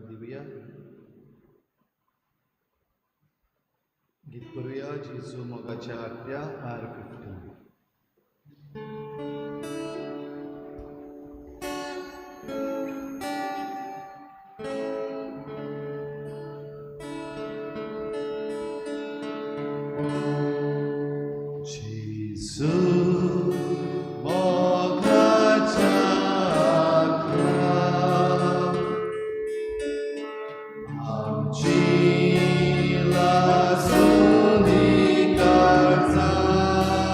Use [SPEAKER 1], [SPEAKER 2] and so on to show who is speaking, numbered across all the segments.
[SPEAKER 1] दिवया. गीत करूया जेजू मोगाच्या आरत्या, R 15. जेजू मोगाच्या आत्म्या, आमची लासूनी काळजां.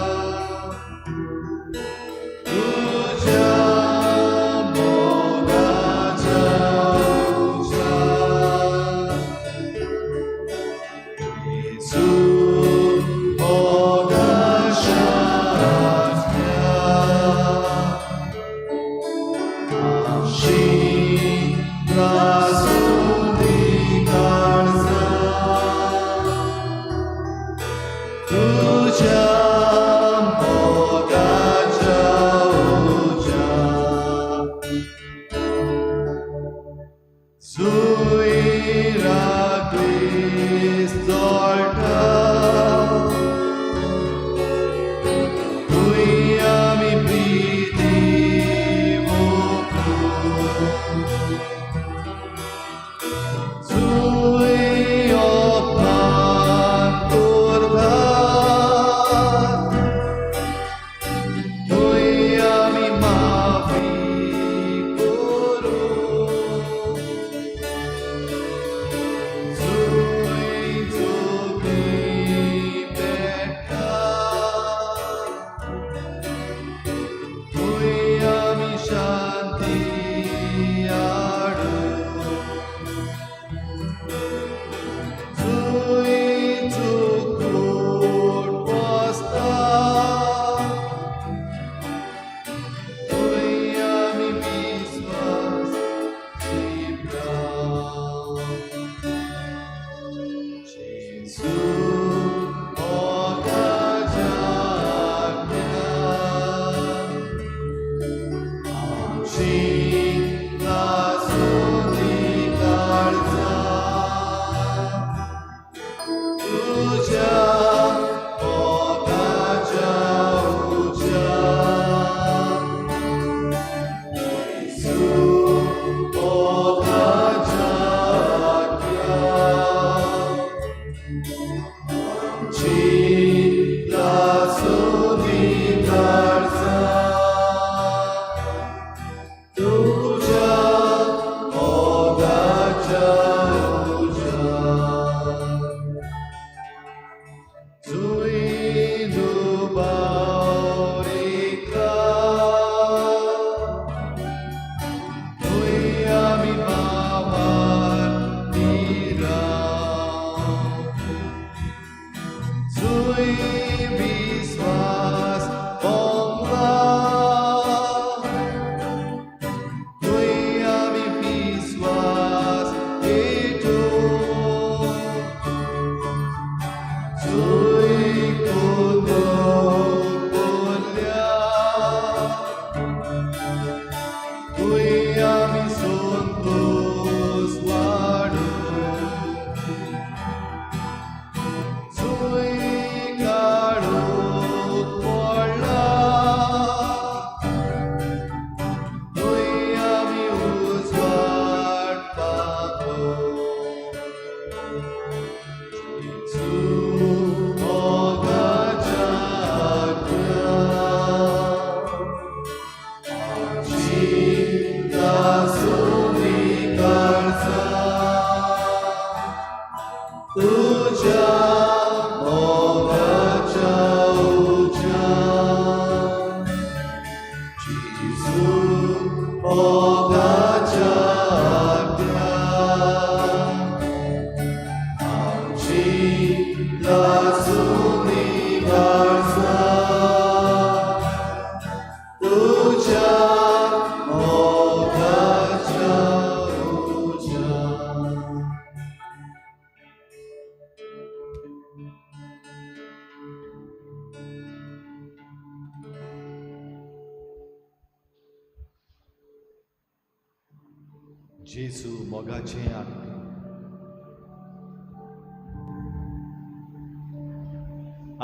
[SPEAKER 1] जेजू मोगाचें आगटें.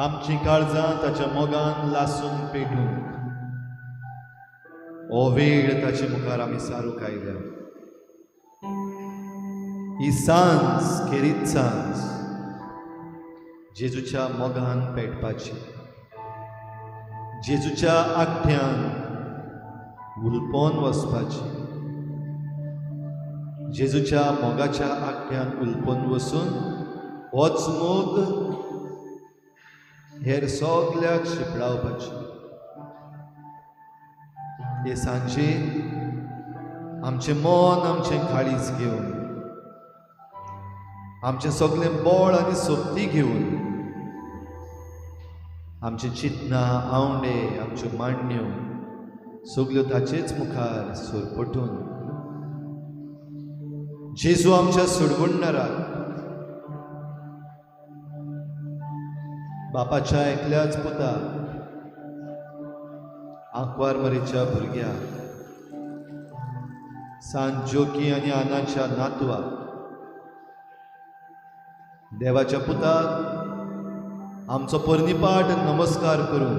[SPEAKER 1] आमचीं काळजां ताच्या मोगान लासून पेटूंक हो वेळ ताचे मुखार आमी सारूंक आयल्या. ही सांज खेरीत सांज जेजूच्या मोगान पेटपाची, जेजूच्या आगठ्यान उलपोन वचपाची, जेजूच्या मोगाच्या आगठ्यान उलपोन वचून होच मोग हेर सगल्याक शिपडावपाची. हे सांजे आमचें मन आमचें काळीज घेवन, आमचें सगळें बळ आनी शक्ती घेवन, आमचें चिंतनां आवंडे आमच्यो मांडण्यो सगल्यो ताचेच मुखार सरपटून जेजू आमच्या सोडवणदाराक बापाच्या एकल्याच पुताक आंकवार मरीच्या भुरग्याक सान जोकी आनी आनाच्या नातवाक देवाच्या पुताक आमचो पर्निपाट नमस्कार करून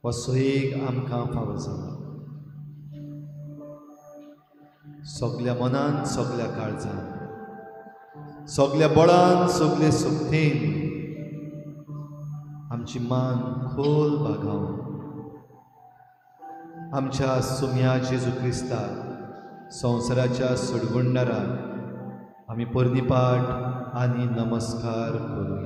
[SPEAKER 1] हो सोयीक आमकां फावो जाला. सगल्या मनान सगल्या काळजान सगल्या बळान सगले शक्तीन आमची मान खोल बागावन आमच्या सुम्या जेजू क्रिस्ताक संवसाराच्या सोडवणदाराक आमी पर्निपाट आनी नमस्कार करुया.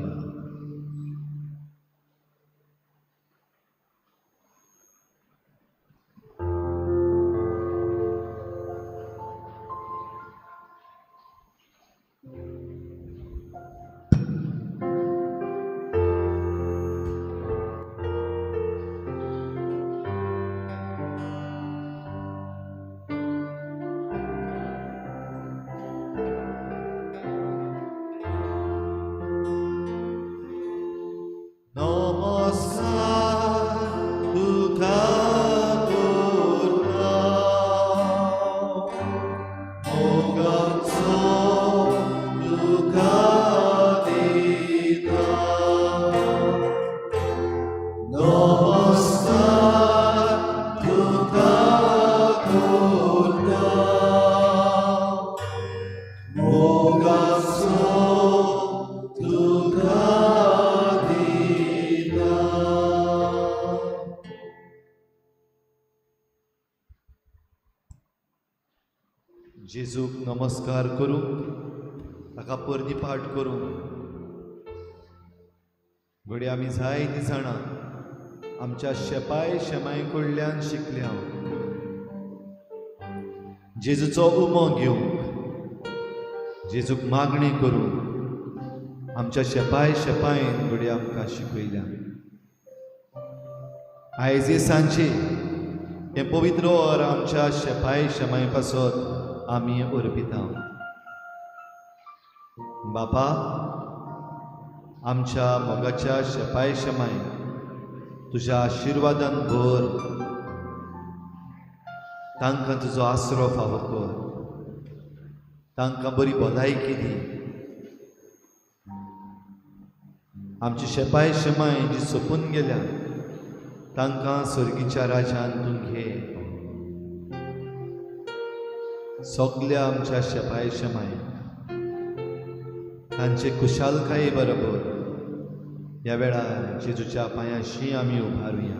[SPEAKER 1] जेजूक नमस्कार करूंक, ताका पर्निपाट करूंक घडये आमी जायतीं जाणां आमच्या शेपाय शेमाय कडल्यान शिकल्या जेजूचो उमो घेवंक, जेजूक मागणी करूंक आमच्या शेपाय शेपायन घडये आमकां शिकयल्या. आयज हे सांजे हें पवित्र वर आमच्या शेपाय शेमाय पासत आमी अर्पिता. बापा आमच्या मोगाच्या शेपाय शेमाय तुज्या आशिर्वादान भर, तांकां तुजो आसरो फावो कर, तांकां बरी भलायकी दी. आमची शेपाय शेमाय जी सोंपून गेल्या तांकां सर्गीच्या राजान तूं घे. सगल्या आमच्या शेपाय शेमाय तांचे खुशालकाये बरोबर ह्या वेळार जेजूच्या पांयांशी आमी उबारुया.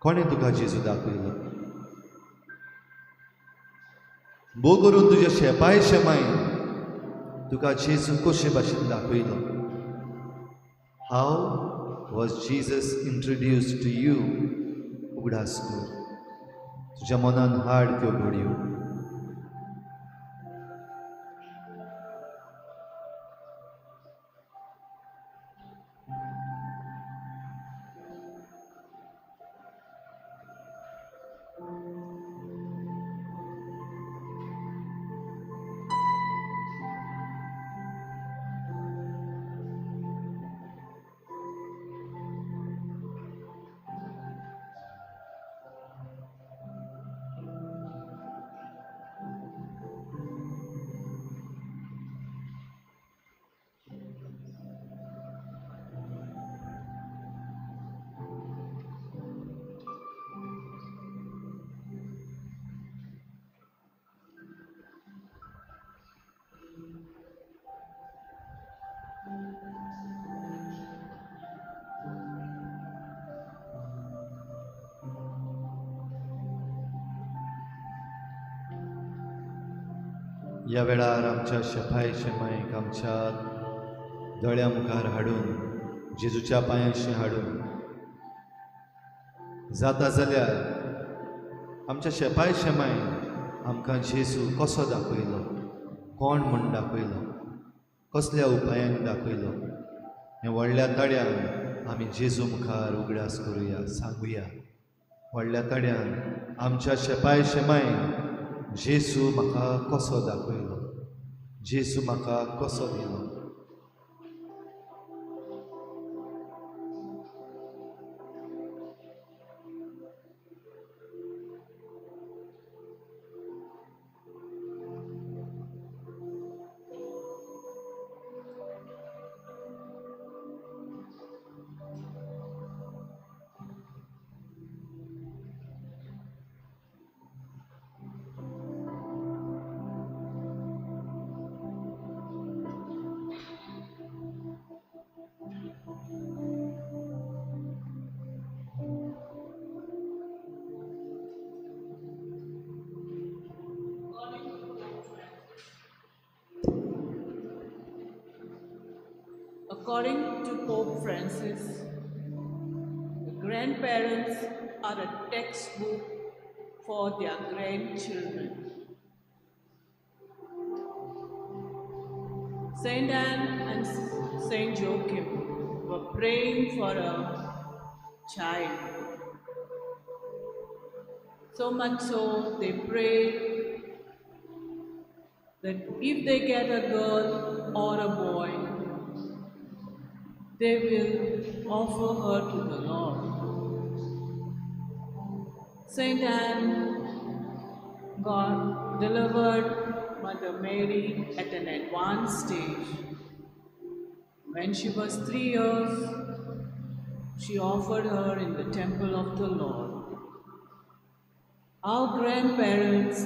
[SPEAKER 1] कोणें तुका जेजू दाखयलो? भोव करून तुज्या शेपाय शेमाय तुका जेजू कशे भाशेन दाखयलो? How was Jesus introduced to you? उगडास कर, तुज्या मनान हाड त्यो घडयो. ह्या वेळार आमच्या शेफाय शेमायक आमच्या दोळ्या मुखार हाडून जेजूच्या पांयांशी हाडून जाता जाल्यार आमच्या शेपाय शेमायन आमकां जेजू कसो दाखयलो, कोण म्हूण दाखयलो, कसल्या उपायान दाखयलो, हें व्हडल्या तड्यान आमी जेजू मुखार उगडास करुया, सांगुया. व्हडल्या तड्यान आमच्या शेपाय शेमायन जेजू म्हाका कसो दाखयलो, जेजू म्हाका कसो दिलो.
[SPEAKER 2] According to Pope Francis, the grandparents are a textbook for their grandchildren. Saint Anne and Saint Joachim were praying for a child. So much so they prayed that if they get a girl or a boy, they will offer her to the Lord. Saint Anne God delivered Mother Mary at an advanced stage. When she was 3 years, she offered her in the temple of the Lord. Our grandparents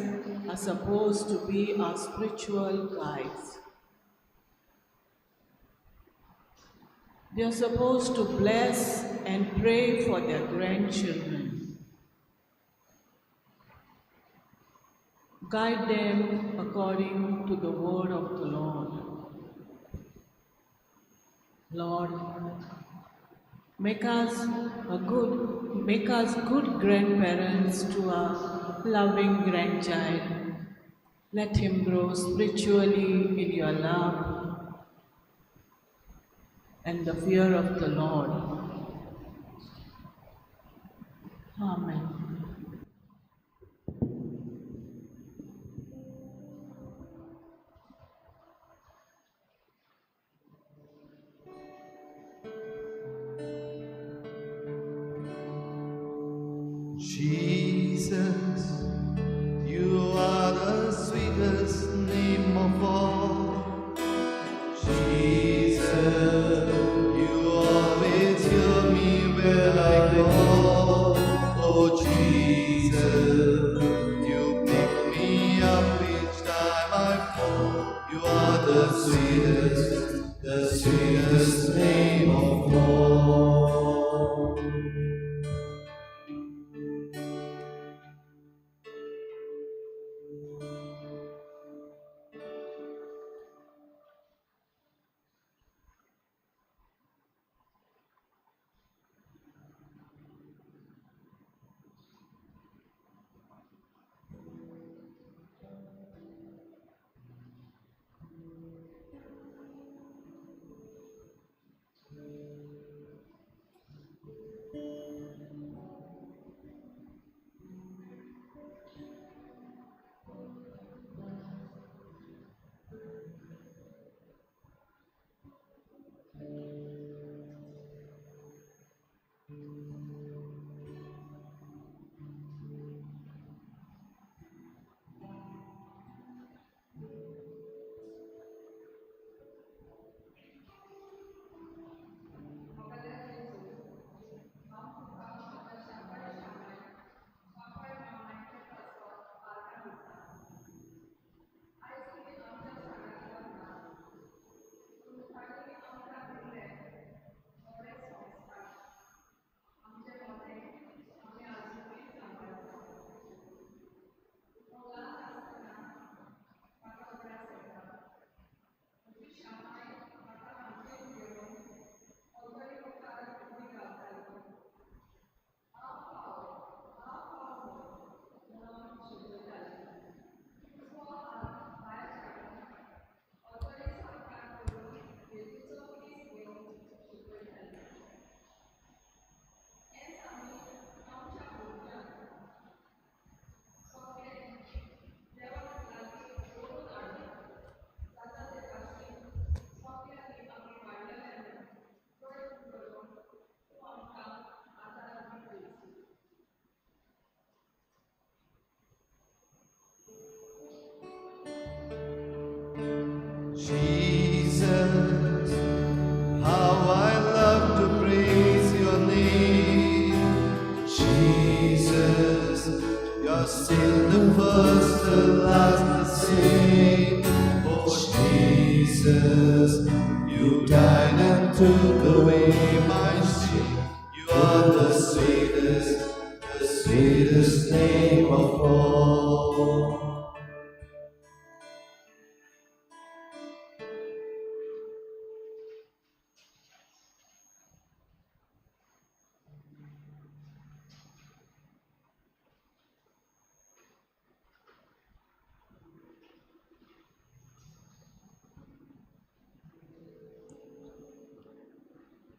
[SPEAKER 2] are supposed to be our spiritual guides. They are supposed to bless and pray for their grandchildren. Guide them according to the word of the Lord. Lord, make us good grandparents to our loving grandchild. Let him grow spiritually in your love and the fear of the Lord. Amen.
[SPEAKER 1] Jesus, you are the sweetest name of all. Jesus, you always hear me when I call. Oh Jesus, you pick me up each time I fall. You are the sweetest name of all.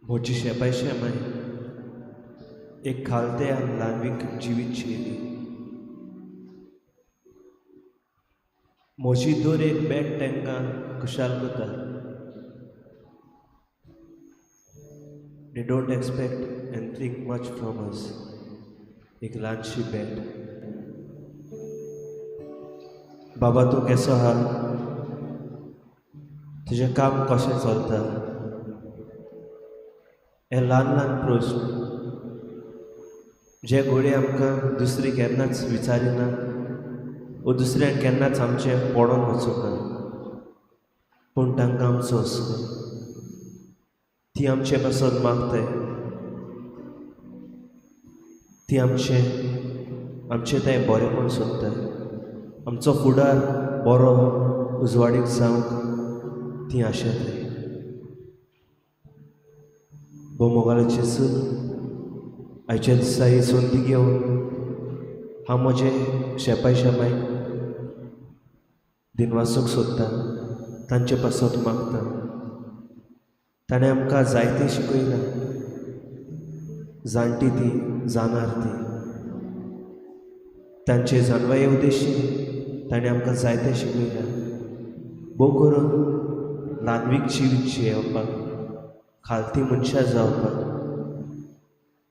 [SPEAKER 3] म्हजी शेपाय शेमाय एक खालते आनी ल्हानवीक जिवीत जियेली. म्हजी दर एक भेट तांकां खुशाल करता. They don't expect anything much from us. एक ल्हानशी भेट. बाबा तूं केसो आहा, तुजें काम कशें चलता, हे ल्हान ल्हान प्रस्न जे घोडये आमकां दुसरी केन्नाच विचारिना वो दुसऱ्यांक केन्नाच आमचें पडोन वचूंक ना, पूण तांकां आमचो हुस्को, ती आमचे पासत मागताय, ती आमचें आमचें तें बरेंपण सोदताय, आमचो फुडार बरो उजवाडीक जावंक ती आशेताय. भोव मोगाळ जेजू, आयच्या दिसा ही संदी घेवन हांव म्हजें शेपाय शेमाय दिनवासूंक सोदता, तांचे पासत मागता. ताणें आमकां जायतें शिकयलां, जाणटी ती जाणार ती, तांचे जाणवाये उद्देशीन ताणें आमकां जायतें शिकयलां. भोव करून ल्हानवीक जिवीत जियेवपाक, खालती मनशां जावपाक,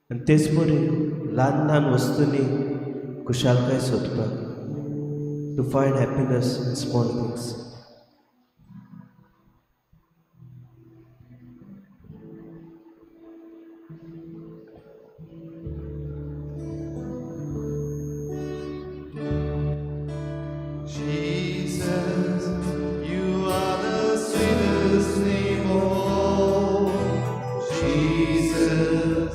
[SPEAKER 3] आनी तेच परी ल्हान ल्हान वस्तूंनी खुशालकाय सोदपाक, to find happiness in small things.
[SPEAKER 1] Jesus, you are the sweetest name of all. Jesus,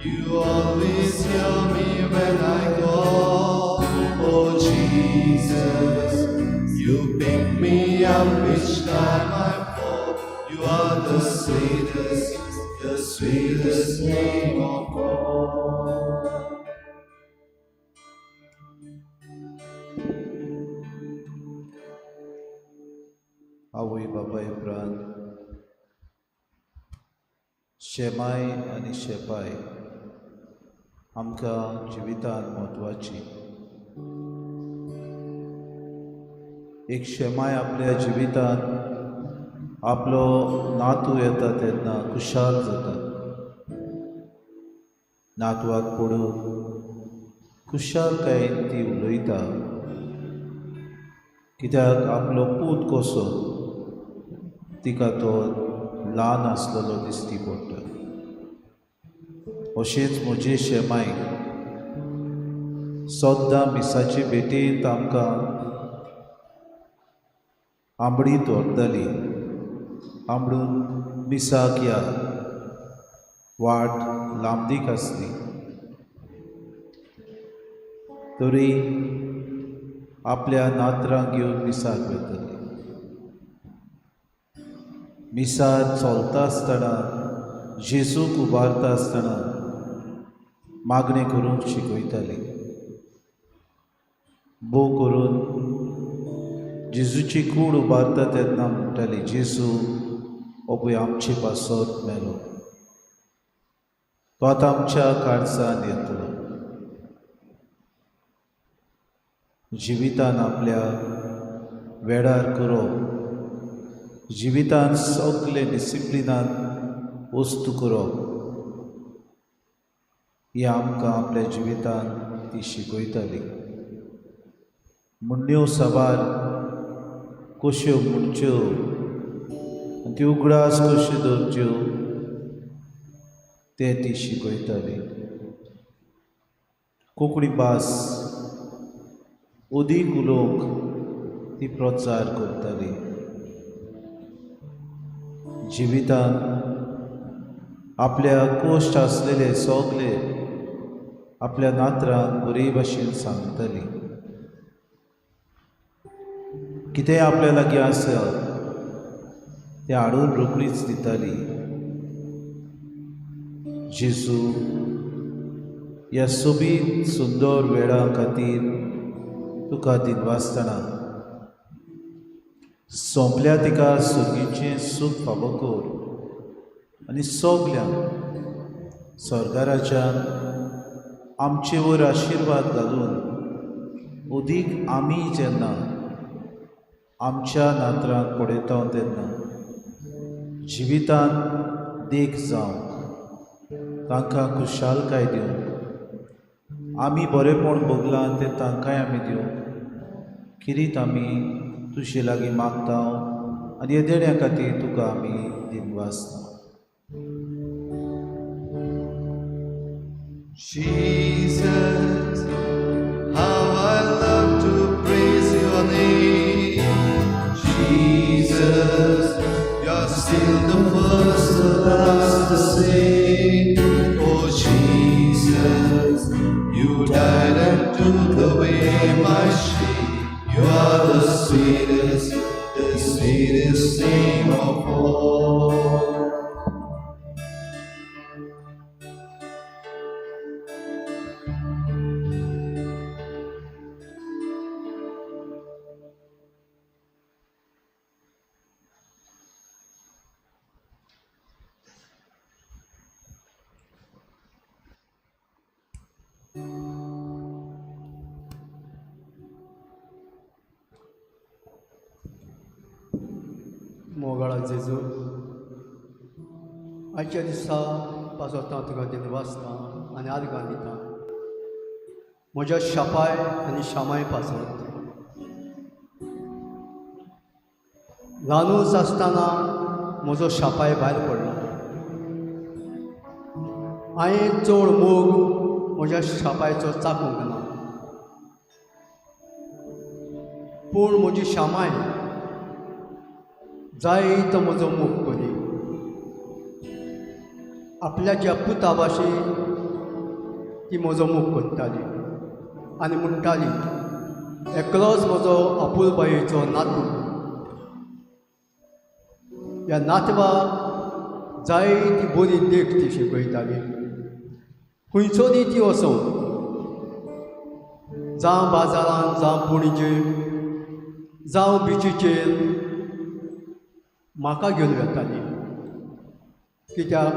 [SPEAKER 1] you always hear me when I call. Oh Jesus, you pick me up each time I fall. You are the sweetest name of all.
[SPEAKER 4] आवय बापाय उपरांत शेमाय आनी शेपाय आमकां जिवितांत म्हत्वाची. एक शेमाय आपल्या जिवितांत आपलो नातू येता तेन्ना खुशाल जाता, नातवाक पडून खुशालकायेन ती उलयता, कित्याक आपलो पूत कसो तिका तो ल्हान आसलेलो दिश्टी पडटा. अशेंच म्हजे शेमाय सद्दां मिसाचे भेटेंत आमकां आंबडीत व्हरताली, आंबडून मिसाक या, वाट लांबदीक आसली तरी आपल्या नातरांक घेवन मिसाक वताली. मिसार चलता आसतना, जेजूक उबारता आसतना मागणें करूंक शिकयताली. भोव करून जेजूची कूड उबारता तेन्ना म्हणटाली, जेजू हो पळय आमचे पासत मेलो, तो आतां आमच्या काळजान येतलो. जिवितान आपल्या वेळार करप, जिवितान सगळे डिसिप्लिनान वस्तू करप, ही आमकां आपल्या जिवितान ती शिकयताली. मुण्ण्यो साबार कश्यो म्हणच्यो आनी त्यो उगडास कश्यो दवरच्यो ते ती शिकयताली. कोंकणी भास अदीक उलोवंक ती प्रचार करताली. जिवितान आपल्या कोश्ट आसलेले सगळे आपल्या नातरांक बरे भाशेन सांगताली. कितेंय आपल्या लागीं आसा तें हाडून रोखडीच दिताली. जेजू ह्या सोबीत सुंदर वेळां खातीर तुका दिनवासतना सोंपल्या तिका सुर्गीचें सूख फावो कर. आनी सगल्यांक स्वर्गाराच्यान आमचे वयर आशिर्वाद घालून अदीक आमी जेन्ना आमच्या नातरांक पळयता तेन्ना जिवितांत देख जावंक तांकां खुशालकाय दिवंक आमी बरेंपण भोगलां तें तांकांय आमी दिवंक किरीत आमी तुजे लागीं मागता आनी हे देण्या खातीर तुका आमी दिनवासता.
[SPEAKER 1] Jesus, how I love to praise your name. Jesus, you're still the first, the last, the same. Oh Jesus, you died and took away my shame. You are the sweetest name of all.
[SPEAKER 5] मोगाळा जेजू, आयच्या दिसा पासत हांव तुका दिनवासता आनी आर्गां दिता म्हज्या शापाय आनी शामाय पासत. ल्हानूच आसतना म्हजो शापाय भायर पडलो. हांवें चड मोग म्हज्या शापायचो चाकूंक ना, पूण म्हजी शामाय जायतो म्हजो मोग करी. आपल्याच्या पुता भाशेन ती म्हजो मोग करताली आनी म्हणटाली, एकलोच म्हजो आपुलबायेचो नातू, ह्या नातवाक जायती बरी देख ती शिकयताली. खंयचो दी ती वचूं, जावं बाजारान, जावं पणजे, जावं बिचीचेर म्हाका घेवन वेताली. कित्याक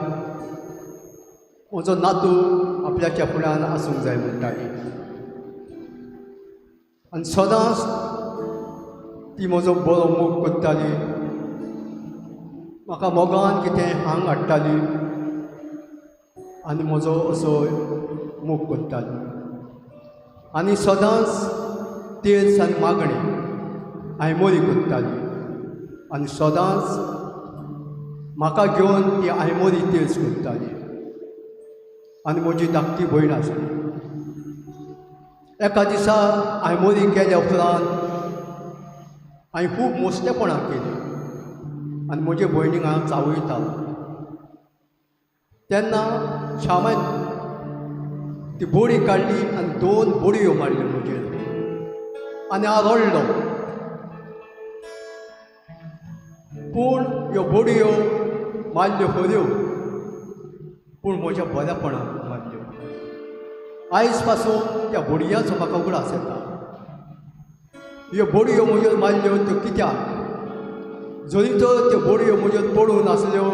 [SPEAKER 5] म्हजो नातू आपल्याच्या फुड्यान आसूंक जाय म्हणटाली. आनी सदांच ती म्हजो बरो मोग करताली, म्हाका मोगान कितें हांग हाडटाली आनी म्हजो असो मोग करताली. आनी सदांच तेज आनी मागणी आयमोरी करताली आनी सदांच म्हाका घेवन ती आयमोरी तेज करताली. आनी म्हजी धाकटी भयण आसली. एका दिसा आयमोरी केल्या उपरांत हांवें खूब मोस्तेपणां केली आनी म्हजे भयणीक हांव चावयतालो. तेन्ना श्यामान ती बोडी काडली आनी 2 बोडयो मारल्यो म्हजेर आनी हांव रडलो. पूण ह्यो बोडयो मारल्यो खऱ्यो, पूण म्हज्या बऱ्यापणाक मारल्यो. आयज पासून त्या बोडयांचो म्हाका उगडास येता. ह्यो बोडयो म्हजेर मारल्यो त्यो कित्याक? जरी तर त्यो बोडयो म्हजेर पडूंक नासल्यो,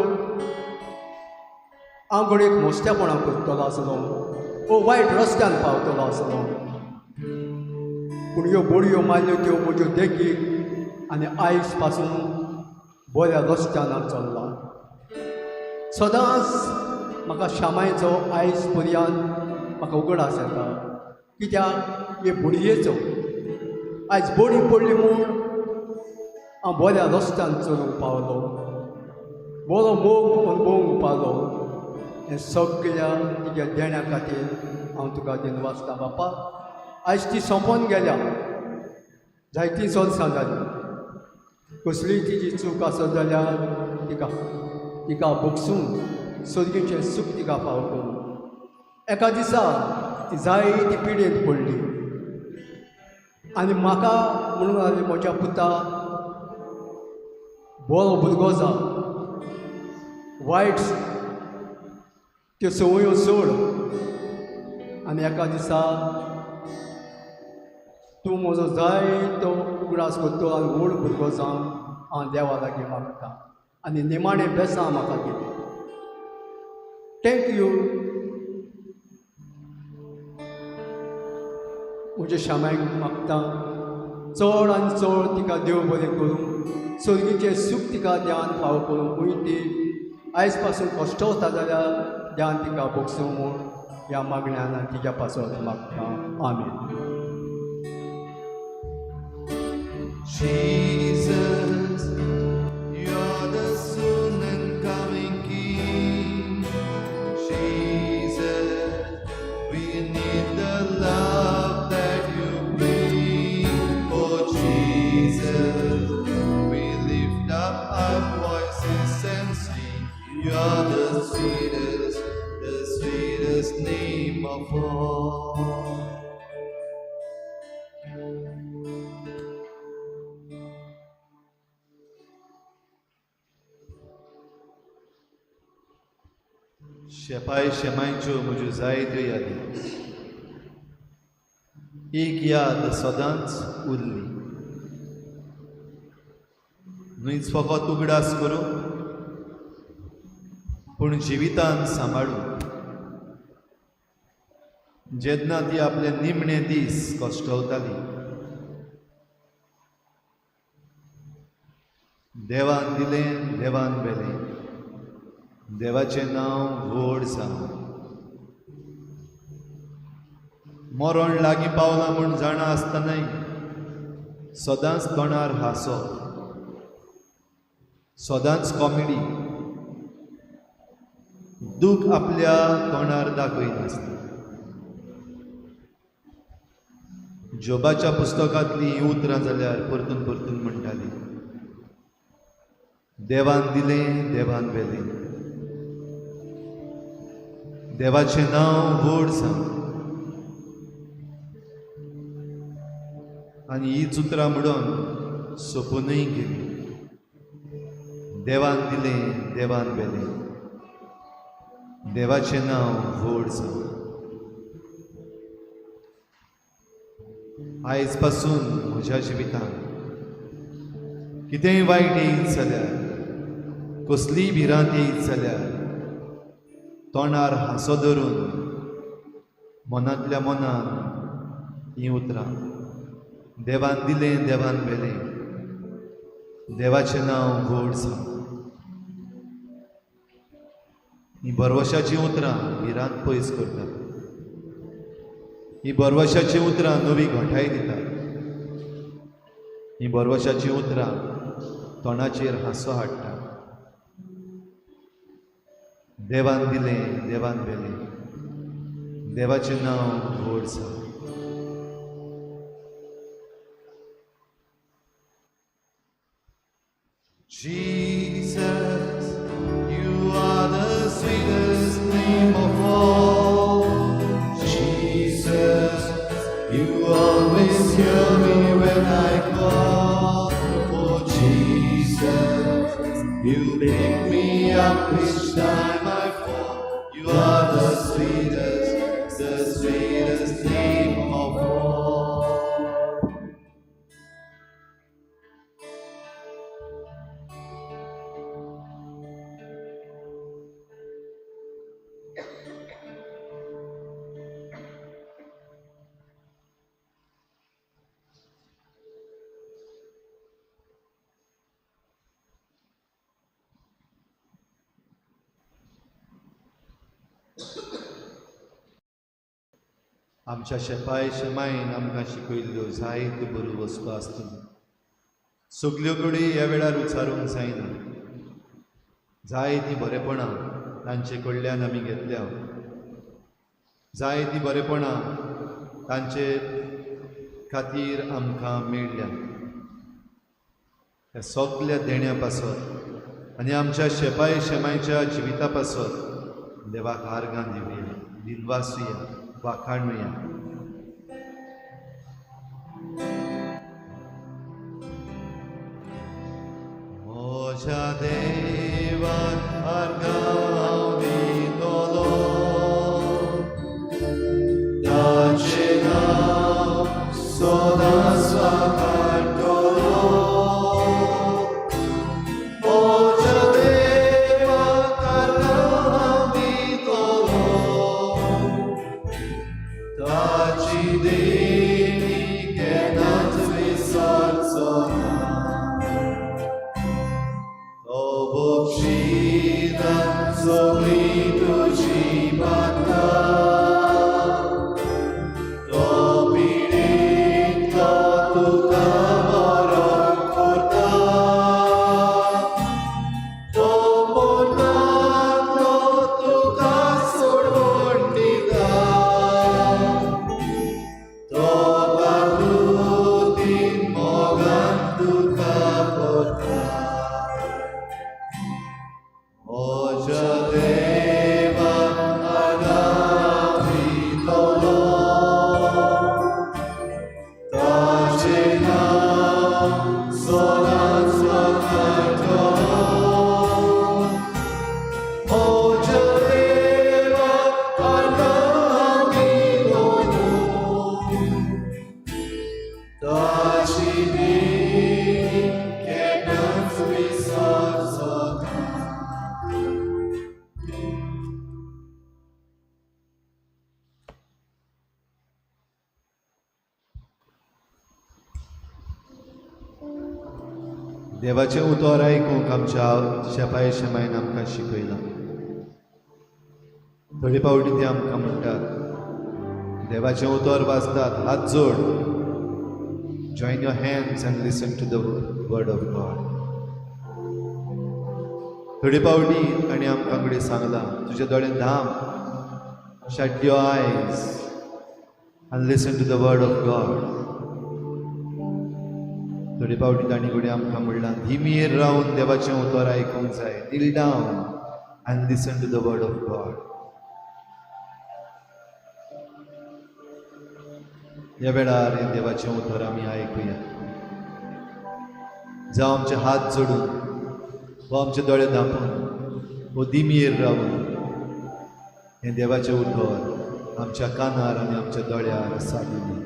[SPEAKER 5] हांव घडयेक मोस्तेपणां करतलो आसलो ओ वायट रस्त्यान पावतलो आसलो. पूण ह्यो बोडयो मारल्यो त्यो म्हज्यो देखीक आनी आयज पासून बऱ्या रस्त्यान हांव चल्लां. सदांच म्हाका श्यामायचो आयज पर्यंत म्हाका उगडास येता. कित्याक हे बोडयेचो आयज बोडी पडली म्हूण हांव बऱ्या रस्त्यान चलूंक पावलो, बरो मोग अणभवूंक पावलो. हें सगळ्या तुज्या देण्या खातीर हांव तुका दिनवासता बापा. आयज ती सोंपोन गेल्या, जायतीं वर्सां जालीं. कसलीय तिजी चूक आसत जाल्यार तिका तिका भोगसून सर्गीचें सूख तिका फाव करूं. एका दिसा ती जायती पिडेंत पडली आनी म्हाका म्हणूंक लागली, म्हज्या पुता बरो भुरगो जा, वायट त्यो संवयो सोड आनी एका दिसा तूं म्हजो जाय तो उगडास करतलो आनी व्हड भुरगो जावन हांव देवा लागीं मागता. आनी निमाणें बेसां म्हाका दिलें. Thank you. म्हज्या शामायक मागता चड आनी चड तिका देव बरें करूं, सर्गीचें सूख तिका ध्यान फावो करूं. खंय ती आयज पासून कश्ट वता जाल्यार ध्यान तिका बोगसूं म्हूण ह्या मागण्यान आनी तिच्या पासत मागता. आमेन.
[SPEAKER 1] Jesus, you're the soon and coming King. Jesus, we need the love that you bring. Oh Jesus, we lift up our voices and sing. You're the sweetest name of all. शेपाय शेमायच्यो म्हज्यो जायत्यो यादी, एक याद सदांच उरली. न्हयच फकत उगडास करूं पूण जिवितान सांबाळूं. जेन्ना ती आपले निमणे दीस कश्टवताली, देवान दिलें देवान व्हेलें, देवाचें नांव व्हड जावं. मरण लागीं पावलां म्हूण जाणा आसतनाय सदांच तोंडार हांसो, सदांच कॉमेडी, दूख आपल्या तोंडार दाखयनासली. जोबाच्या पुस्तकांतलीं हीं उतरां जाल्यार परतून परतून म्हणटाली, देवान दिलें देवान व्हेलें, देवाचें नांव व्हड जावं. आनी हीच उतरां म्हणून सोंपूनय गेली. देवान दिलें देवान व्हेलें, देवाचें नांव व्हड जावं. आयज पासून म्हज्या जिवितांत कितेंय वायट येयत जाल्यार, कसलीय भिरांत येयत जाल्यार तोंडार हांसो धरून मनांतल्या मनान हीं उतरां, देवान दिलें देवान व्हेलें, देवाचें नांव व्हड जावं. हीं भरवशाचीं उतरां भिरांत पयस करतात, हीं भरवशाचीं उतरां नवी घटाय दितात, हीं भरवशाचीं उतरां तोंडाचेर हांसो हाडटा. देवान दिलें देवान व्हेलें, देवाचें नांव व्हड जावं. Jesus, you are the sweetest name of all. Jesus, you always hear me when I call. Oh Jesus, you pick me up each time I fall. You are the sweetest name of all. आमच्या शेपाय शेमायन आमकां शिकयल्ल्यो जायत्यो बऱ्यो वस्तू आसतल्यो. सगल्यो कडेन ह्या वेळार उच्चारूंक जायना. जायतीं बरेपणां तांचे कडल्यान आमी घेतल्या, जायतीं बरेपणां तांचे खातीर आमकां मेळ्ळ्या. ह्या सगल्या देण्या पासत आनी आमच्या शेपाय शेमायच्या जिविता पासत देवाक आर्गां दिवया, दिनवासुया, वाखाणुया. म्हज्या देवाक आर्गां हांव दितलो, ताचें नांव सदांच वाखाणटलो. म्हज्या देवाक आर्गां हांव दितलो, देवाचें उतर आयकूंक आमच्या शेपाय शेमायन आमकां शिकयलां. थोडे फावटी ते आमकां म्हणटात, देवाचें उतर वाचतात, हात जोड, join your hands and listen to the word of God. थोडे फावटी ताणें आमकां कडेन सांगलां, तुजे दोळे धांप, shut your eyes and listen to the word of God. थोडे फावटी तांणी घडये आमकां म्हणलां, धिमीर रावन देवाचें उतर आयकूंक जाय, kneel down and listen to the word of God. ह्या वेळार हें देवाचें उतर आमी आयकुया. जावं आमचे हात जोडून वा आमचे दोळे धांपून वा दिमीर रावन हें देवाचें उतर आमच्या कानार आनी आमच्या दोळ्यार सादूं.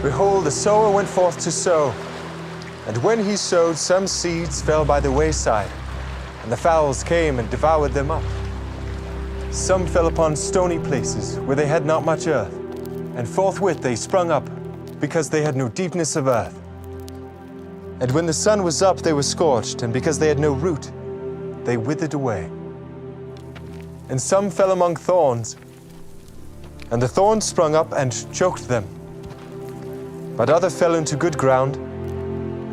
[SPEAKER 6] Behold, the sower went forth to sow. And when he sowed, some seeds fell by the wayside, and the fowls came and devoured them up. Some fell upon stony places, where they had not much earth, and forthwith they sprung up, because they had no deepness of earth. And when the sun was up, they were scorched, and because they had no root, they withered away. And some fell among thorns, and the thorns sprung up and choked them. But other fell into good ground,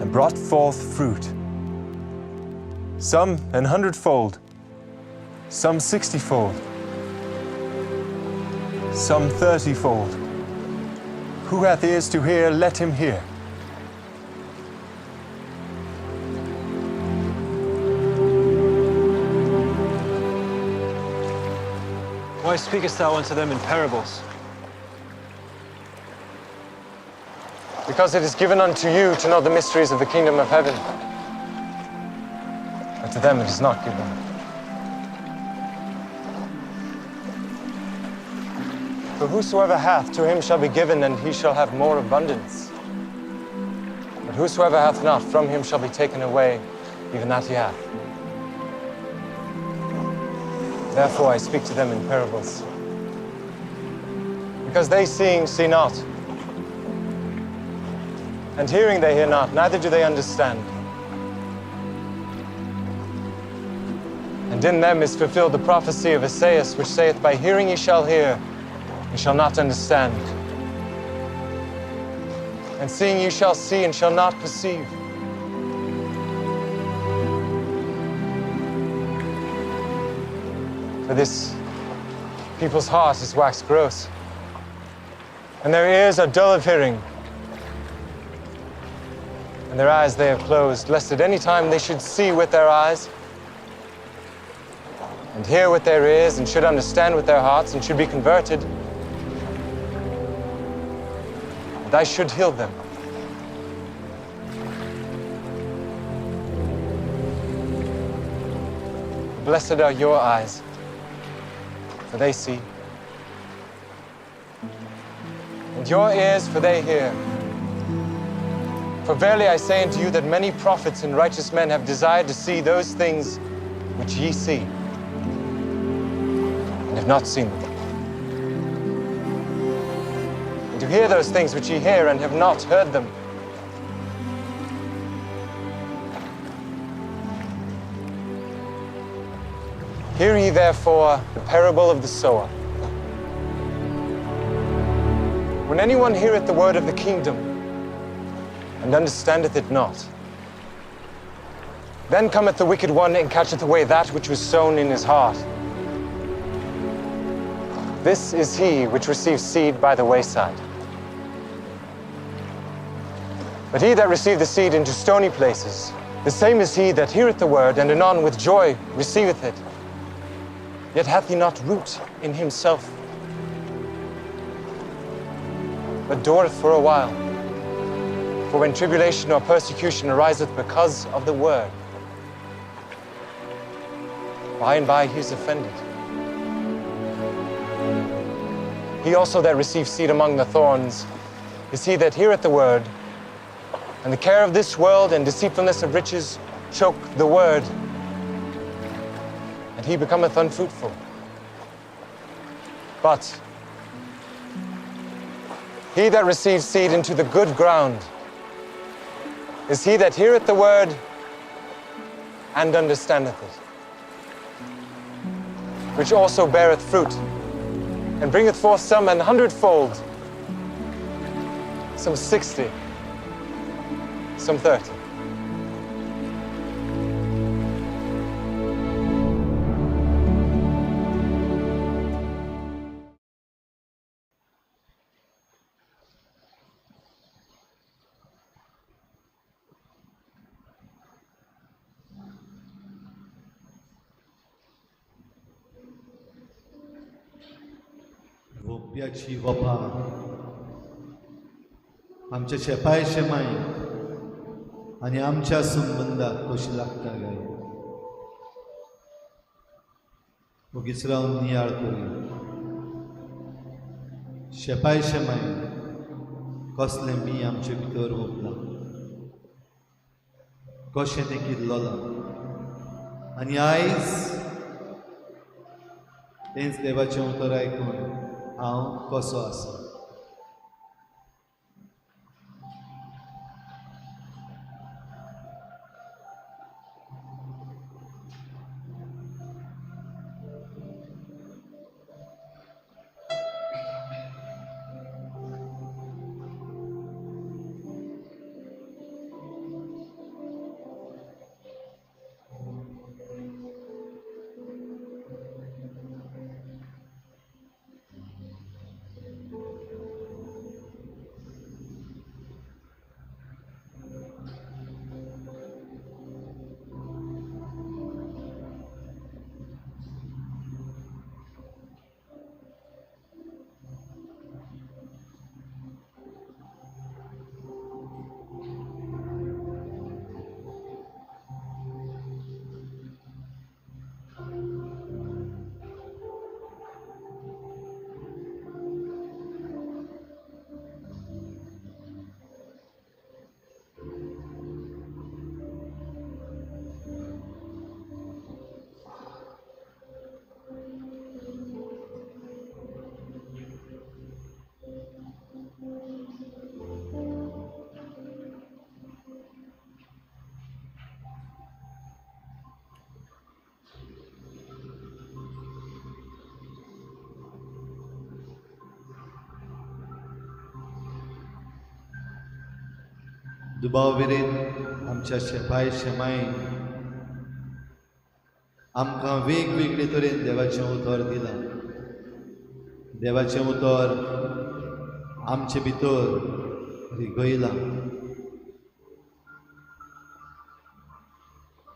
[SPEAKER 6] and brought forth fruit. Some an 100-fold, some 60-fold, some 30-fold. Who hath ears to hear, let him hear.
[SPEAKER 7] Why speakest thou unto them in parables?
[SPEAKER 6] Because it is given unto you to know the mysteries of the kingdom of heaven, but to them it is not given. For whosoever hath, to him shall be given, and he shall have more abundance. But whosoever hath not, from him shall be taken away even that he hath. Therefore I speak to them in parables, because they seeing see not, and hearing they hear not, neither do they understand. And in them is fulfilled the prophecy of Esaias, which saith, By hearing ye shall hear, and shall not understand. And seeing ye shall see, and shall not perceive. For this people's heart is waxed gross, and their ears are dull of hearing, and their eyes they have closed, lest at any time they should see with their eyes, and hear with their ears, and should understand with their hearts, and should be converted, and I should heal them. Blessed are your eyes, for they see, and your ears, for they hear. For verily I say unto you that many prophets and righteous men have desired to see those things which ye see, and have not seen them, and to hear those things which ye hear, and have not heard them. Hear ye therefore the parable of the sower. When anyone heareth the word of the kingdom, and understandeth it not, then cometh the wicked one and catcheth away that which was sown in his heart. This is he which receives seed by the wayside. But he that received the seed into stony places, the same is he that heareth the word, and anon with joy receiveth it. Yet hath he not root in himself, but dureth for a while. For when tribulation or persecution ariseth because of the word, by and by he is offended. He also that received seed among the thorns is he that heareth the word, and the care of this world and deceitfulness of riches choke the word, and he becometh unfruitful. But he that receives seed into the good ground is he that heareth the word and understandeth it, which also beareth fruit, and bringeth forth some an hundredfold, some 60, some 30.
[SPEAKER 1] रोप्याची वपा आमच्या शेपाय शेमाय आनी आमच्या संबंदाक कशी लागता काय ओगीच रावन नियाळ करूया. शेपाय शेमाय कसलें बी आमचे भितर वपलां, कशें तें किल्लोलां आनी आयज तेंच देवाचें उतर आयकून हांव कसो आसा. दुबाव विरेत आमच्या शेपाय शेमाय आमकां वेगवेगळे तरेन देवाचें उतर दिलां. देवाचें उतर आमचे भितर रिगयलां.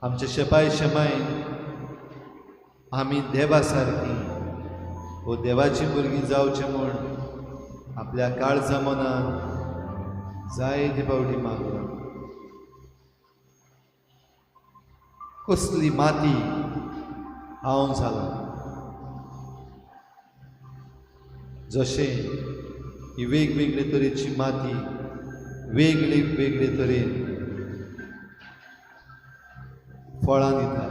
[SPEAKER 1] आमच्या शेपाय शेमाय आमी देवा सारकी वो देवाची भुरगीं जावचें म्हूण आपल्या काळजा मनान जायते फावटी मागला. कसली माती हांव जाला, जशें ही वेगवेगळे तरेची माती वेगळे वेगळे तरेन फळां दिता.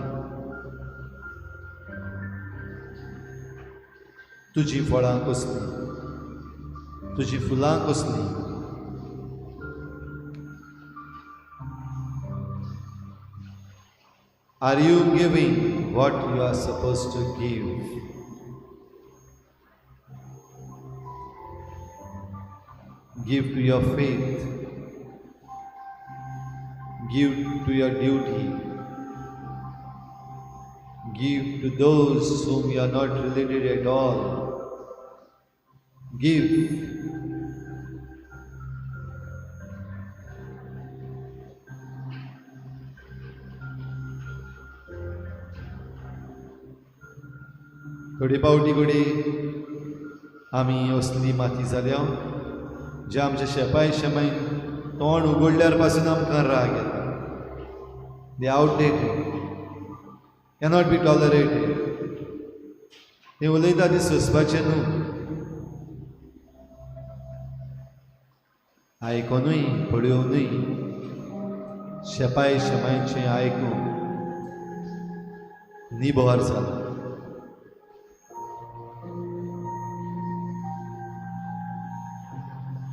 [SPEAKER 1] तुजी फळां कसलीं, तुजी फुलां कसलीं. Are you giving what you are supposed to give? Give to your faith. Give to your duty. Give to those whom you are not related at all. Give. थोडे पावटी घडये आमी असली माती जाल्या जे आमच्या शेपाय शेमाय तोंड उगडल्यार पासून आमकां राग येता. They outdated, cannot be tolerated. ते उलयता ती सोंसपाचें न्हू. आयकोनूय पळोवनूय शेपाय शेमायचें आयकून निबर जाला.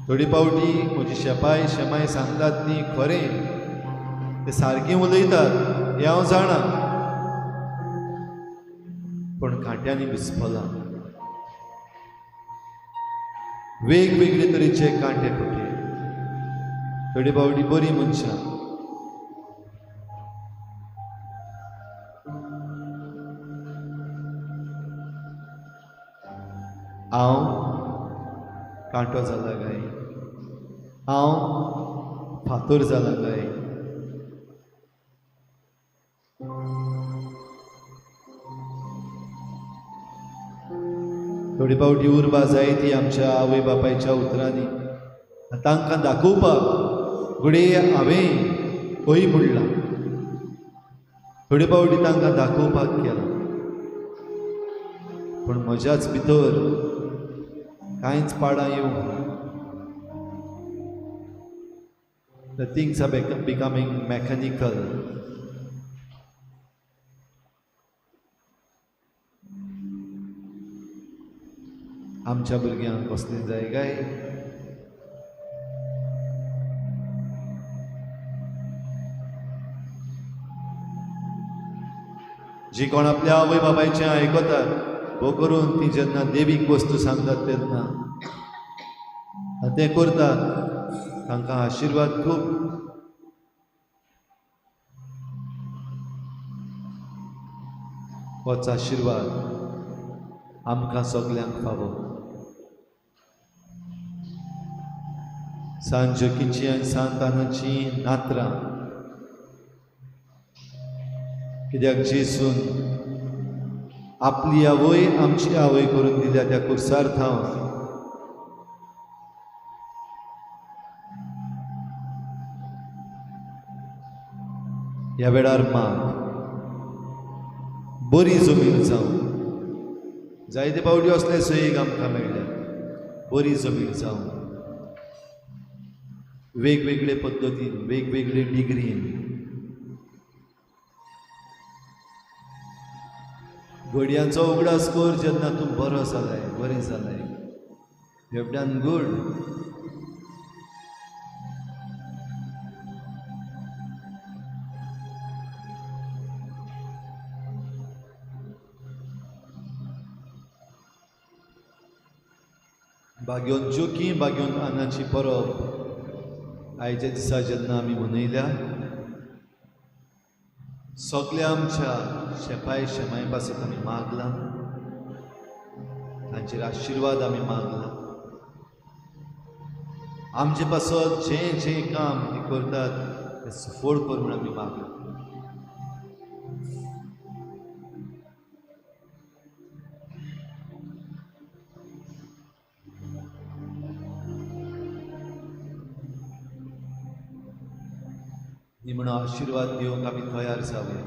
[SPEAKER 1] थोडी पावटी म्हजी शेपाय शेमाय सांगतात ती खरें, ते सारकें उलयतात हें हांव जाणा, पूण कांट्यांनी घुस्पलां. वेगवेगळे तरेचे कांटे कुटे, थोडे पावटी बरी मनशां, हांव कांटो जाला काय, हांव फातर जाला काय? थोडी पावटी उर्बा जाय ती आमच्या आवय बापायच्या उतरांनी तांकां दाखोवपाक घडये हांवें हय म्हणलां, थोडे पावटी तांकां दाखोवपाक केलां, पूण म्हज्याच भितर कांयच पाडां येवंक ना. The things are becoming mechanical. आमच्या भुरग्यांक कसलें जाय काय? जी कोण आपल्या आवय बापायचें आयकतात, भो करून ती जेन्ना देवीक वस्तू सांगतात तेन्ना ते करतात, तांकां आशिर्वाद खूब. होच आशिर्वाद आमकां सगल्यांक फावो. सांत जोकीची आनी सांत आनाची नात्रां, कित्याक जेसून आपली आवय आमची आवय करून दिल्या त्या कुर्सार थावन ह्या वेळार माग बरी जमीन जावं. जायते पावटी असले सयेक आमकां मेळ्ळ्या, बरी जमीन जावं, वेगवेगळे पद्दतीन, वेगवेगळे डिग्रीन. घडयांचो उगडास कर जेन्ना तूं बरो जालाय, बरें जालाय, you have done good. बाग्योन Joki बाग्योन आनाची परब आयच्या दिसा जेन्ना आमी मनयल्या, सगल्या आमच्या शेपाय शेमाय पासत आमी मागलां, तांचेर आशिर्वाद आमी मागला. आमचे पासत जें जें काम ती करतात तें सुफळ कर म्हूण आमी मागलां. निमणो आशिर्वाद दिवंक आमी तयार जावया.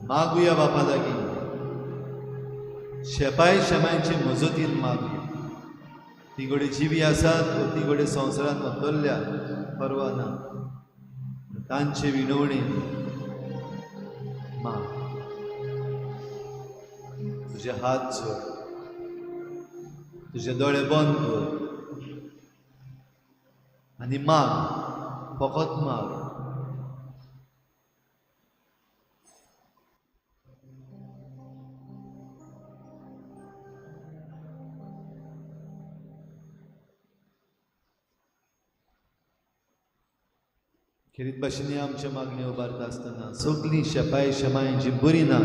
[SPEAKER 1] मागुया बापा लागीं, शेपाय शेमायचे मजतीन मागुया. ती घडये जिवी आसात वो ती घडये संवसारांत वतरल्या परवा ना, तांचे विनवणेन माग. तुजे हात जोड, तुजे दोळे बंद कर आनी माग, फकत माग. खेरीत भाशेन आमच्या मागण्यो उबारता आसतना सगळीं शेपाय शेमाय जी बरी ना,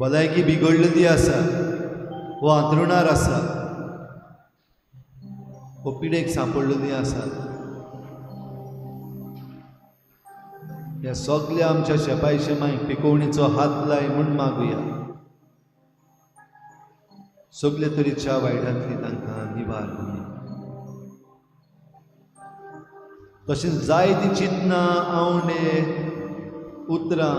[SPEAKER 1] भलायकी बिगडलेली आसा वो आंतरुणार आसा वो पिडेक सांपडलेली आसा, ह्या सगल्या आमच्या शेपाय शेमाय पिकोवणीचो हात लाय म्हूण मागुया. सगळे तरेच्या वायटांतली तांकां निवार दिली. तशेंच जायतीं चिंतनां, आवंडे, उतरां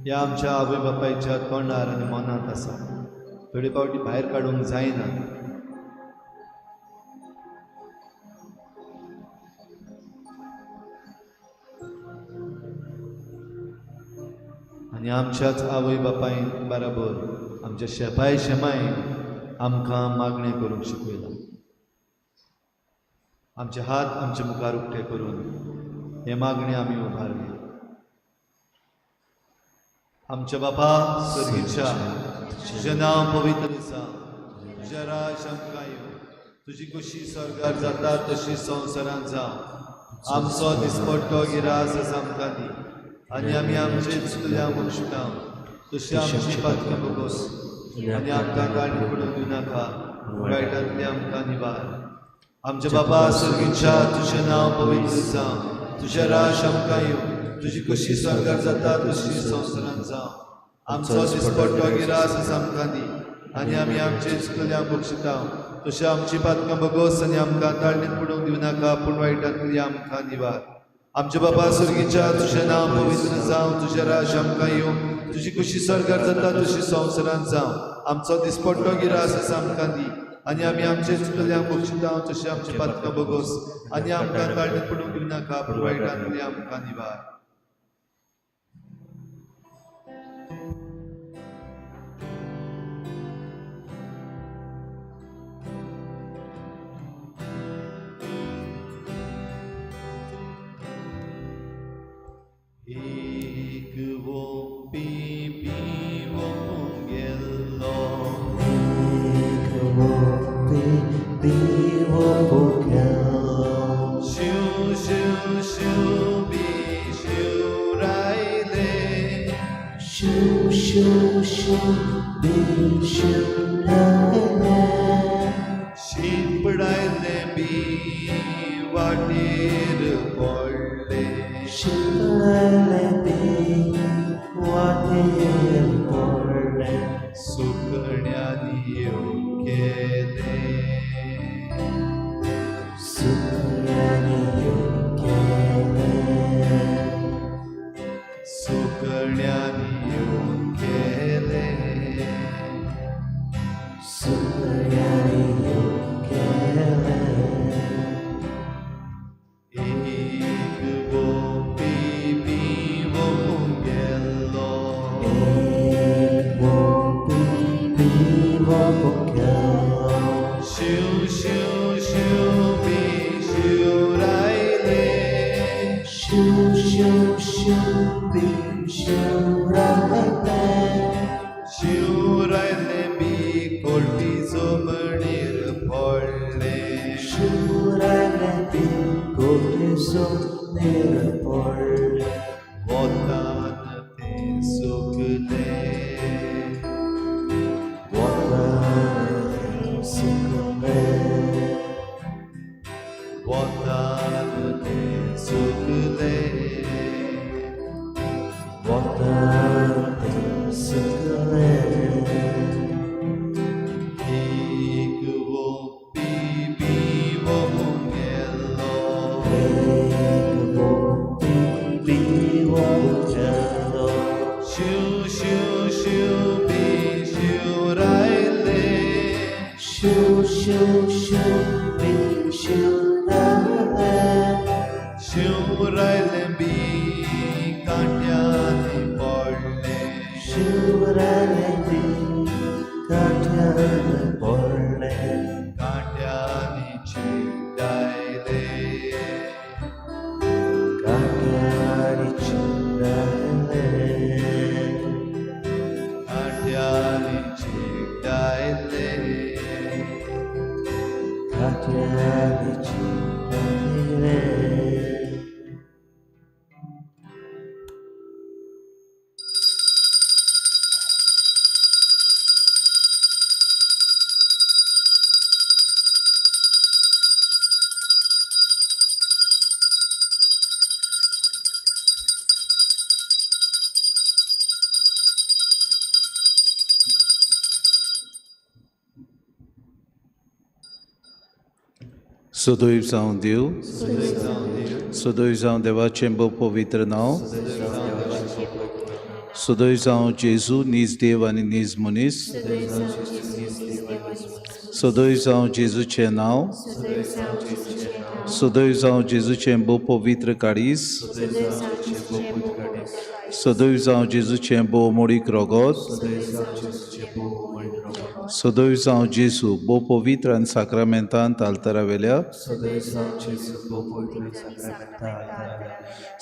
[SPEAKER 1] ह्या आमच्या आवय बापायच्या तोंडार आनी मनांत आसा, थोडे फावटी भायर काडूंक जायना. आनी आमच्याच आवय बापायन बराबर आमच्या शेपाय शेमाय आमकां मागणें करूंक शिकयलां. आमचे हात आमचे मुखार उक्ते करून हें मागणें आमी उबारुया. आमच्या बापा सर्गीच्या, तुजें नांव पवित्र जावं, तुजें राज आमकां येवं, तुजी खोशी स्वर्गार जाता तशी संवसारांत जावं. आमचो दिसपट्टो गिरास आमकां दी आनी आमी आमचे चुकल्या बक्षिता तशी आमची पातकां भोगोस आनी आमकां गाडी पडून दिवनाका, वायटांतली आमकां निवार. आमच्या बाबा सर्गीच्या, तुजें नांव पवित्र जावं, तुजें राज आमकां येवं, तुजी खोशी स्वर्गार जाता तशी संवसारांत जावं. आमचो दिसपट्टो गिरास आमकां दी आनी आमी आमचे चुकल्या बक्षिता तशें आमची पातकां भोगोस आनी आमकां ताळणीत पडूंक दिवनाका, पूण वायटांतली आमकां निवार. आमच्या बाबा सर्गीच्या, तुजें नांव पवित्र जावं, तुजें राज आमकां येवं, तुजी खोशी स्वर्गार जाता तशी संवसारांत जावं. आमचो दिसपट्टो गिरास आमकां दी आनी आमी आमचे चुकल्या बक्षिता तशें आमची पातकां भोगोस आनी आमकां ताळणीत पडूंक दिवनाका, पूण वायटांतली आमकां निवार. एक वोपी पिवोवंक गेल्लो,
[SPEAKER 3] एक वोपी पिवोवंक गेल्लो,
[SPEAKER 1] शिव शिव शिव बी शिव रायले,
[SPEAKER 3] शिव शिव शिव बी शिव रायले,
[SPEAKER 1] शिंपडायले बी वाटेर पडले,
[SPEAKER 3] शिंपडायले बी वाटेर पडले,
[SPEAKER 1] सुकण्यांनी येवन केलें,
[SPEAKER 3] सुकण्यांनी येवन केलें,
[SPEAKER 1] सुकण्यांनी येवन केलें,
[SPEAKER 3] सुकण्यांनी येवन केलें.
[SPEAKER 1] एक वोपी पिवोवंक गेल्लो,
[SPEAKER 3] एक वोपी पिवोवंक गेल्लो,
[SPEAKER 1] शिव शिव शिव बी शिव रायले,
[SPEAKER 3] शिव शिव शिव बी शिव रायले,
[SPEAKER 1] शिव रायले बी कोटी जमणीर पडले,
[SPEAKER 3] शिव रायले बी कोटी जमणीर पडले,
[SPEAKER 1] वतान तें सुकलें,
[SPEAKER 3] वतान तें सुकलें,
[SPEAKER 1] वतान तें सुकलें,
[SPEAKER 3] वतान तें सुकलें.
[SPEAKER 1] एक वोपी पिवोवंक गेल्लो,
[SPEAKER 3] एक वोपी पिवोवंक गेल्लो,
[SPEAKER 1] शिव शिव शिव बी शिव रायले,
[SPEAKER 3] शिव शिव शिव बी शिव रायले,
[SPEAKER 1] शिव रायले बी कांट्यांनी पडले,
[SPEAKER 3] शिव रायले बी कांट्यांनी पडले,
[SPEAKER 1] कांट्यांनी चिड्डायले,
[SPEAKER 3] कांट्यांनी चिड्डायले,
[SPEAKER 1] कांट्यांनी चिड्डायले.
[SPEAKER 3] कांट्यांनी चिड्डायले.
[SPEAKER 4] सदैव जावं देव, सदैव जावं देवाचें भोव पवित्र नांव, सदैव जावं जेजू नीज देव आनी नीज मनीस, सदैव जावं जेजूचें नांव, सदैव जावं जेजूचें भोव पवित्र काळीज, सदैव जावं जेजूचें भोव मोडीक रगत, सदैव जावं जेजू भोव पवित्र आनी साक्रामेंतान आल्तारा वेल्या.
[SPEAKER 3] सदैव जावं जेजू भोव पवित्र साक्रामेंता आल्तारा.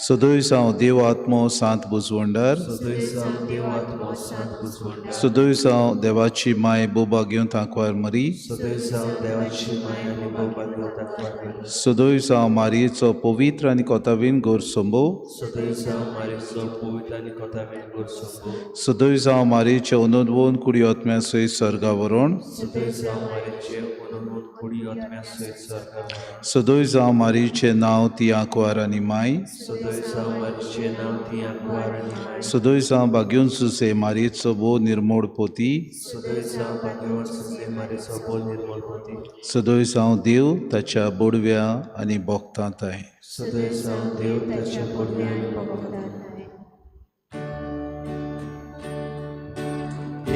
[SPEAKER 4] सदैव जावं देव आत्मो सांत बुजवंडार.
[SPEAKER 3] सदैव जावं देव आत्मो सांत बुजवंडार.
[SPEAKER 4] सदैव जावं देवाची माय बोबा घेवन तांकवार मरी.
[SPEAKER 3] सदैव जावं देवाची माय आनी भोव ताकवार मरी.
[SPEAKER 4] सदैव जावं मारयेचो पवित्र आनी कोतावीन गोर संभव.
[SPEAKER 3] सदैव जावं मारयेचो पवित्र आनी कोतावीन गोर संभव.
[SPEAKER 4] सदैव जावं मारयेचे अनुदवोन कुडी आत्म्या सयत सर्गा व्हरोण.
[SPEAKER 3] सदैव जावं मारयेचे अनुमोद कुडी आत्म्या सयत सर्गा व्हरोण.
[SPEAKER 4] सदैव जावं मारयेचें नांव ती आंकवार आनी माय.
[SPEAKER 3] सदैव जावं मारयेचें नांव ती आंकवार आनी माय.
[SPEAKER 4] सदैव जावं भाग्योन सुसे मारयेचो भोव निर्मोड पोती.
[SPEAKER 3] सदैव जावं भाग्यवान सुसे मारयेचो भोव निर्मल पोती.
[SPEAKER 4] सदैव जावं देव ताच्या बोडव्या आनी भोक्तांताय.
[SPEAKER 3] सदैव जावं देव ताच्या बोडव्या आनी भोक्तांताय.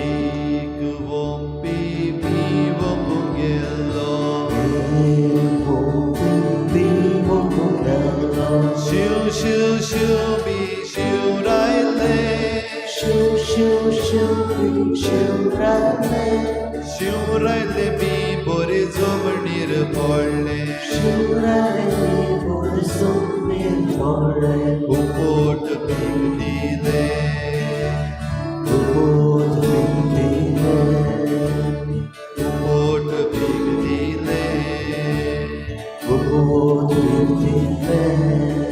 [SPEAKER 1] एक वोंपी बिवोंप गेलो. शिव शिव शिव बी शिवरायले.
[SPEAKER 3] शिव शिव शिव शिवरायले.
[SPEAKER 1] शिवरायले बी बोरे जमणीर पडले.
[SPEAKER 3] शिवरायले बोरे जमनीर पडले.
[SPEAKER 1] उपट पीक दिले.
[SPEAKER 3] उपट पीक दिले.
[SPEAKER 1] उपट पीक दिले.
[SPEAKER 3] उपट पीक दिले.